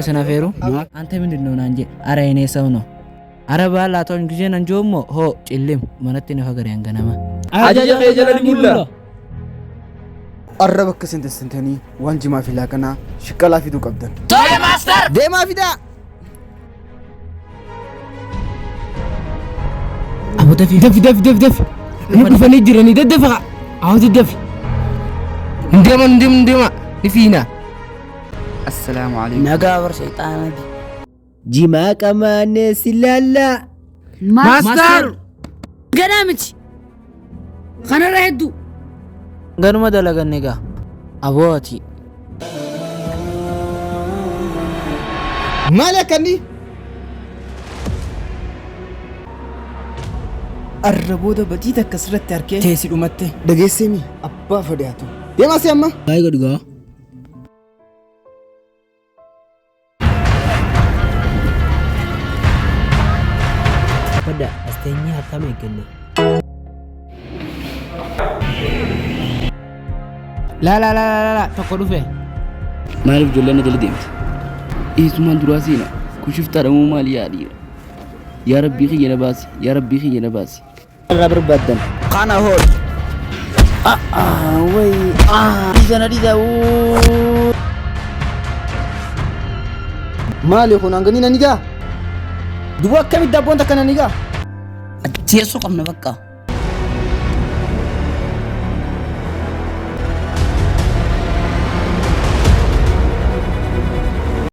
tokko isin afeeru. Ante mindinno naan jee ara inee sawno. Ara baallaa toon gizee nan joommoo hoo cillim manatti na fagareen ganama. Ajaja kee jala ni bulla. Arra bakka isin tessantanii waan jimaa fi laaqanaa shiqqalaa fiduu qabdan. Tole master! Deemaa fidaa! Abu dafi. Dafi dafi dafi dafi. Nu dhufanii jiranii daddafa. Awwaati dafi. Hin deema hin deema hin deema. Ni fiina. Assalaamu alaikum. Nagaa bar seexaanati. Jimaa qamaanee si laallaa. Master! Ganaa miti. Kanarra hedduu. Ganuma dalaganne gaa. Aboo ati. Maali akkanni? Arra booda badii takka sirratti harkee teessi dhumatte. Dhageesseemi abbaa fedhe haa ta'u. Deemaa si amma. Baay'ee godhu gaa. Fadha as teenyee akkam eegganna. Laa laa laa laa laa tokko dhufe. Maaliif ijoolleen na jala deemti? Eessumaan duraa seena? Kun shiftaadha moo maali yaa dhiira? Yaa Rabbii kiyya na baasi! Yaa Rabbii kiyya na baasi! Irraa barbaaddan. Kana hool. Way. Dhiisa na dhiisa. Maali kun hanganii na ni gaa? Duba akkamitti dabboon takka na ni gaa? Ajjeesuu qabna bakka.